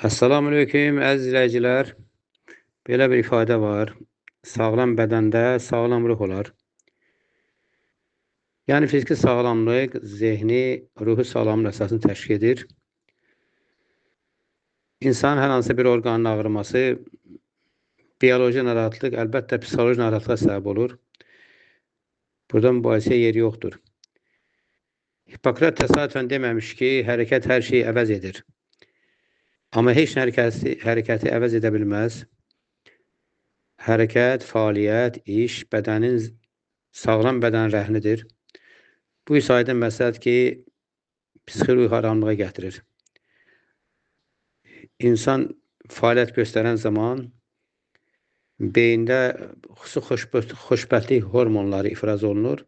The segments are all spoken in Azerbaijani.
Esselamu aleyküm əziz izləyicilər. Belə bir ifadə var. Sağlam bədəndə sağlam ruh olar. Yəni fiziki sağlamlıq zehni, ruhi sağlamlıq əsasını təşkil edir. İnsanın hər hansı bir orqanın ağrıması, bioloji narahatlıq, əlbəttə psixoloji narahatlığa səbəb olur. Burada mübahisəyə yeri yoxdur. Hipokrat təsadüfən deməmiş ki, hərəkət hər şeyi əvəz edir. Amma heç nə hərəkəti əvəz edə bilməz. Hərəkət, fəaliyyət, iş bədənin, sağlam bədən rəhnidir. Bu isə aydın məsələdir ki, psixi ruhi aramlığa gətirir. İnsan fəaliyyət göstərən zaman beyində xüsusi xoşbəxtlik hormonları ifraz olunur.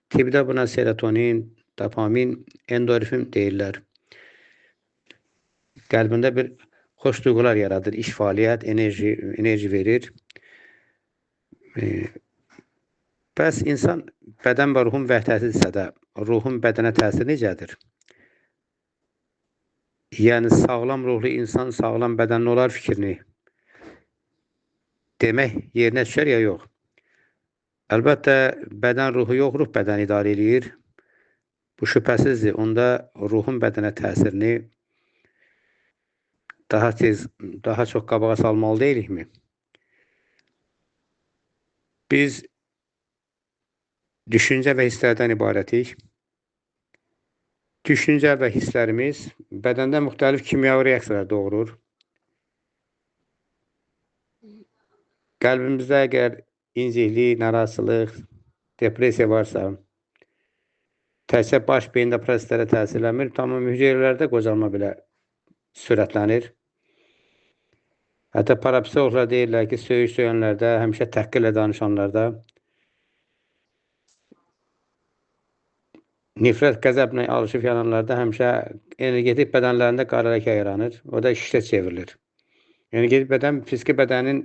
Tibbdə buna serotonin, dopamin, endorfin deyirlər. Qəlbində bir xoş duyğular yaradır, iş, fəaliyyət, enerji verir. Bəs insan bədən və ruhun vəhdətidirsə də, ruhun bədənə təsiri necədir? Yəni, sağlam ruhlu insan sağlam bədənli olar fikrini demək yerinə düşər ya yox? Əlbəttə, bədən ruhu yox, ruh bədəni idarə eləyir. Bu şübhəsizdir. Onda ruhun bədənə təsirini daha tez, daha çox qabağa salmalı deyilikmi? Biz düşüncə və hisslərdən ibarətik. Düşüncə və hisslərimiz bədəndə müxtəlif kimyavi reaksiyalar doğurur. Qəlbimizdə əgər inciklik, narazılıq, depressiya varsa, təkcə baş beyində proseslərə təsirlənmir, tamam hüceyrələrdə qocalma belə sürətlənir. Hətta parapsixologlar deyirlər ki, söyüş söyənlərdə, həmişə təhqirlə danışanlarda, nifrət, qəzəblə alışıb yananlarda həmişə energetik bədənlərində qara ləkə yaranır. O da şişə çevrilir. Energetik bədən fiziki bədənin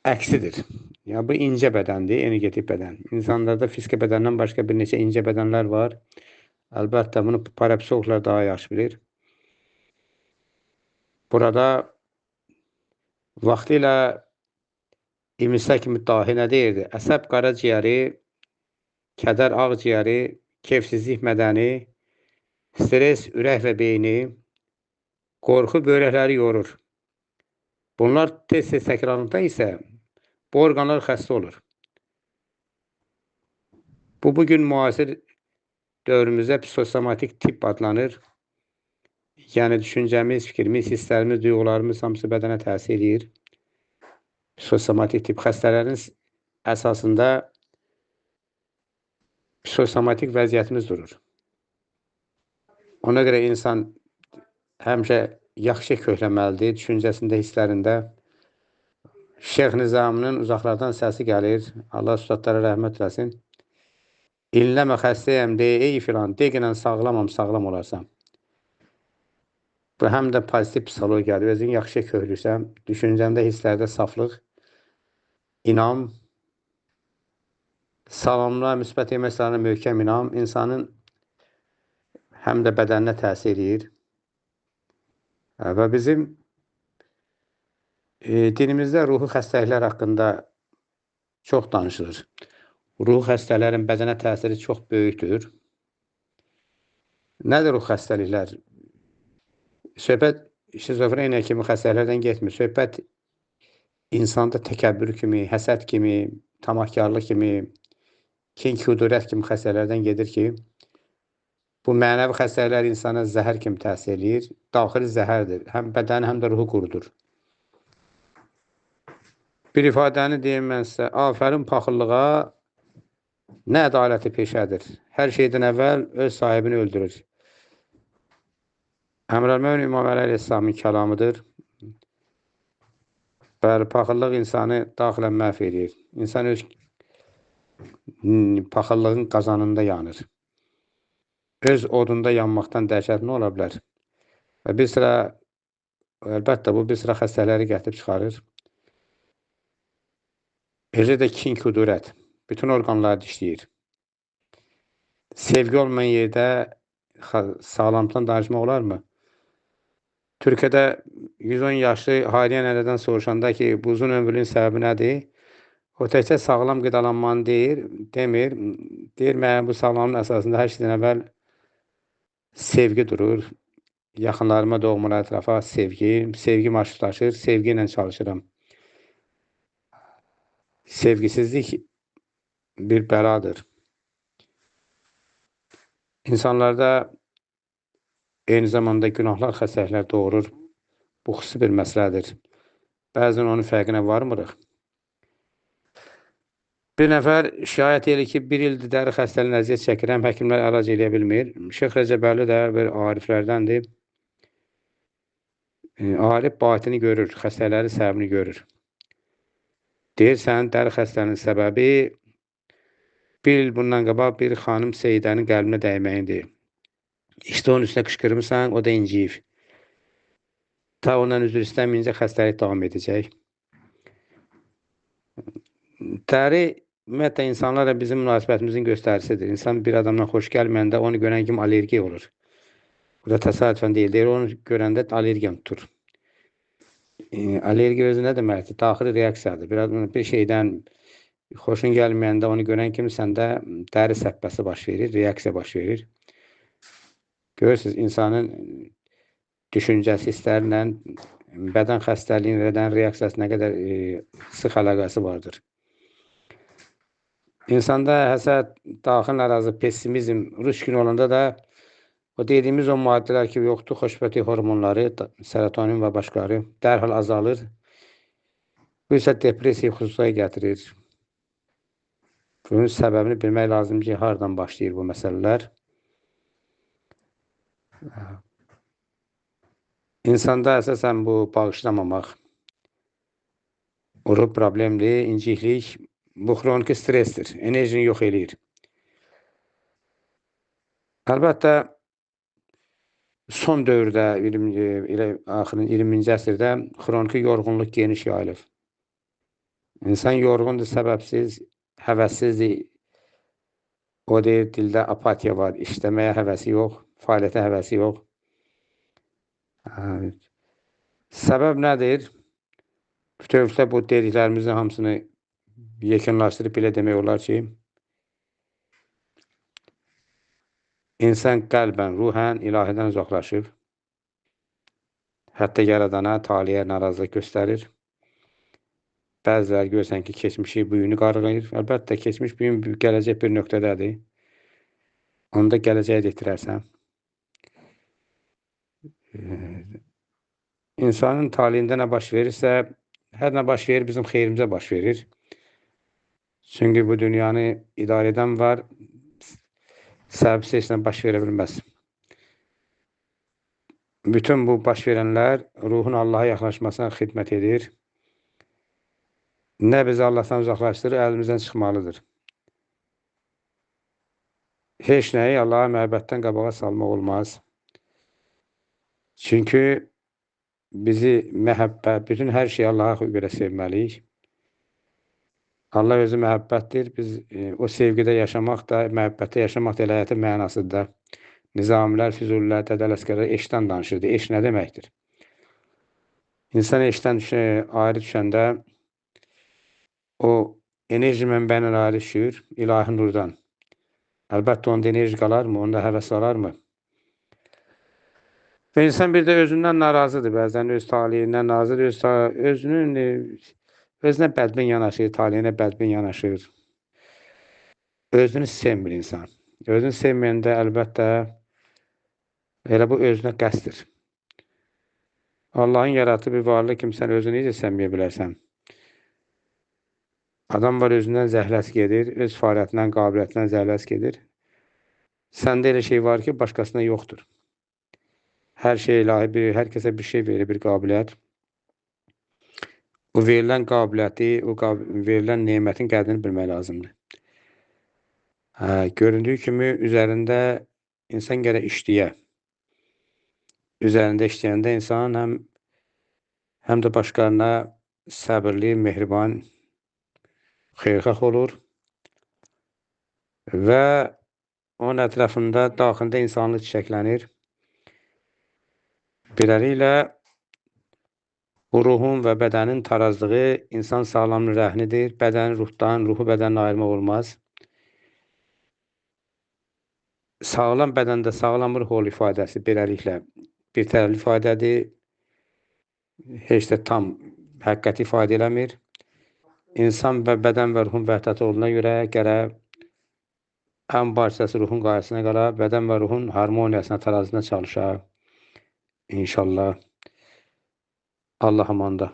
əksidir. Yəni, bu incə bədəndir, energetik bədən. İnsanlarda fiziki bədəndən başqa bir neçə incə bədənlər var. Əlbəttə, bunu parapsixologlar daha yaxşı bilir. Burada vaxtilə İbn Sina kimi dahi nə deyirdi? Əsəb qaraciyəri, kədər ağciyəri, keyfsizlik mədəni, stres ürək və beyni, qorxu böyrəkləri yorur. Bunlar tez-tez təkrarlandıqda isə bu orqanlar xəstə olur. Bu, bugün müasir dövrümüzdə psixosomatik tip adlanır. Yəni, düşüncəmiz, fikrimiz, hisslərimiz, duyğularımız hamısı bədənə təsir eləyir. Psixosomatik tip xəstələrin əsasında psixosomatik vəziyyətimiz durur. Ona görə insan həmişə yaxşı kökləməlidir, düşüncəsində, hisslərində. Şeyx Nizaminin uzaqlardan səsi gəlir. Allah ustadlara rəhmət eləsin. İnləmə xəstəyəm, deyə, ey filan, de qinən sağlamam, sağlam olarsan. Bu, həm də pozitiv psixologiyadır. Özün yaxşı köklürsən, düşüncəndə, hisslərdə saflıq, inam, sağlamlığa, müsbət emosiyalarına möhkəm inam insanın həm də bədəninə təsir eləyir. Və bizim dinimizdə ruhi xəstəliklər haqqında çox danışılır. Ruhi xəstələrin bədənə təsiri çox böyükdür. Nədir ruh xəstəliklər? Söhbət şizofreniya kimi xəstəliklərdən getmir. Söhbət insanda təkəbbür kimi, həsəd kimi, tamahkarlıq kimi, kin-kudurət kimi xəstəliklərdən gedir ki, bu mənəvi xəstəliklər insana zəhər kimi təsir eləyir. Daxili zəhərdir. Həm bədəni, həm də ruhu qurudur. Bir ifadəni deyim mən sizə. Afərin paxıllığa, nə ədaləti peşədir. Hər şeydən əvvəl öz sahibini öldürür. Əmirəl-Mömin İmam Əli əleyhissalamın kəlamıdır. Bəli, paxıllıq insanı daxilən məhv eləyir. İnsan öz paxıllığın qazanında yanır. Öz odunda yanmaqdan dəhşət nə ola bilər? Və bir sıra, əlbəttə, bu bir sıra xəstələri gətirib çıxarır. Eləcə də kin-kudurət bütün orqanları dişləyir. Sevgi olmayan yerdə sağlamlıqdan danışmaq olarmı? Türkiyədə 110 yaşlı Hayriye nənədən soruşanda ki, bu uzun ömürlüyün səbəbi nədir? O təkcə sağlam qidalanmanı deyir, demir. Deyir, mənə bu sağlamlığın əsasında hər şeydən əvvəl sevgi durur. Yaxınlarıma, doğmalara, ətrafa sevgi, sevgi marşrutlaşır, sevgi ilə çalışıram. Sevgisizlik bir bəladır. İnsanlarda eyni zamanda günahlar, xəstəliklər doğurur. Bu xüsusi bir məsələdir. Bəzən onun fərqinə varmırıq. Bir nəfər şikayət edir ki, bir ildir dəri xəstəliyinə əziyyət çəkirəm, həkimlər əlac eləyə bilmir. Şeyx Rəcəbəli də bir ariflərdəndir. Arif batini görür, xəstəliklərin səbəbini görür. Deyir, sənin dəri xəstəliyinin səbəbi bir il bundan qabaq bir xanım Seyidənin qəlbinə dəyməyindir. İşte onun üstünə qışqırmısan, o da inciyib. Ta ondan üzr istəməyincə xəstəlik davam edəcək. Dəri ümumiyyətlə insanlarla bizim münasibətimizin göstəricisidir. İnsan bir adamdan xoş gəlməyəndə onu görən kimi allergiya olur. Bu da təsadüfən deyil. Deyir, onu görəndə allergiyam tutur. Allergiya özü nə deməkdir? Daxili reaksiyadır. Bir adamın bir şeydən xoşun gəlməyəndə onu görən kimi səndə dəri səpbəsi baş verir, reaksiya baş verir. Görürsünüz, insanın düşüncəsi, hisslərlə bədən xəstəliyinin, bədən reaksiyası nə qədər sıx əlaqəsi vardır. İnsanda həsəd, daxil narazı, pessimizm, rus günü olanda da o dediyimiz o maddələr ki, yoxdur, xoşbəxtlik hormonları, serotonin və başqaları dərhal azalır. Bu isə depressiya xüsusiyə gətirir. Bunun səbəbini bilmək lazım ki, hardan başlayır bu məsələlər. İnsanda əsasən bu bağışlamamaq, ruh problemdir, inciklik, bu xroniki stresdir, enerjini yox eləyir. Əlbəttə, son dövrdə, axırın 20-ci əsrdə xroniki yorğunluq geniş yayılıb. İnsan yorğundur, səbəbsiz, həvəssizdir. O deyir, dildə apatiya var, işləməyə həvəsi yox, fəaliyyətə həvəsi yox. Səbəb nədir? Bütövlükdə bu dediklərimizin hamısını yekunlaşdırıb belə demək olar ki, insan qəlbən, ruhən ilahidən uzaqlaşıb, hətta yaradana, taliyə narazılıq göstərir. Bəziləri görürsən ki, keçmişi, bugünü qarğıyır. Əlbəttə, keçmiş, bugün, gələcək bir nöqtədədir. Onda gələcəyi də itirərsən. İnsanın talihində nə baş verirsə, hər nə baş verir, bizim xeyrimizə baş verir. Çünki bu dünyanı idarə edən var, səbəbsiz heç nə baş verə bilməz. Bütün bu baş verənlər ruhun Allaha yaxınlaşmasına xidmət edir. Nə bizi Allahdan uzaqlaşdırır, əlimizdən çıxmalıdır. Heç nəyi Allaha məhəbbətdən qabağa salmaq olmaz. Çünki bizi məhəbbət, bütün hər şeyi Allaha görə sevməliyik. Allah özü məhəbbətdir. Biz o sevgidə yaşamaq da, məhəbbətdə yaşamaq da elə həyatın mənasıdır da. Nizamilər, Füzulilər, Dədəl Əsgərlər eşqdən danışırdı. Eşq nə deməkdir? İnsan eşqdən ayrı düşəndə o enerji mənbəyindən ayrı düşür, ilahi nurdan. Əlbəttə onda enerji qalarmı, onda həvəs qalarmı? Və insan bir də özündən narazıdır, bəzən öz taleyindən narazıdır, özünə bədbin yanaşır, taleyinə bədbin yanaşır. Özünü sevmir insan. Özünü sevməyəndə əlbəttə elə bu özünə qəsdir. Allahın yaratdığı bir varlıq kimi sən özünü necə sevməyə bilərsən? Adam var özündən zəhləsi gedir, öz fəaliyyətindən, qabiliyyətindən zəhləsi gedir. Səndə elə şey var ki, başqasında yoxdur. Hər şey ilahi, hər kəsə bir şey verir, bir qabiliyyət. O verilən qabiliyyəti, o verilən nemətin qədrini bilmək lazımdır. Göründüyü kimi üzərində insan gərək işləyə. Üzərində işləyəndə insan həm də başqalarına səbirli, mehriban, xeyirxah olur və onun ətrafında, daxilində insanlıq çiçəklənir. Beləliklə, ruhun və bədənin tarazlığı insan sağlamlığının rəhnidir. Bədəni ruhdan, ruhu bədəndən ayırmaq olmaz. Sağlam bədəndə sağlam ruh ol ifadəsi beləliklə bir tərəfli ifadədir. Heç də tam həqiqəti ifadə eləmir. İnsan və bədən və ruhun vəhdəti olduğuna görə gərək ən parçası ruhun qayəsində qala, bədən və ruhun harmoniyasına, tarazına çalışa. İnşallah. Allah amanda.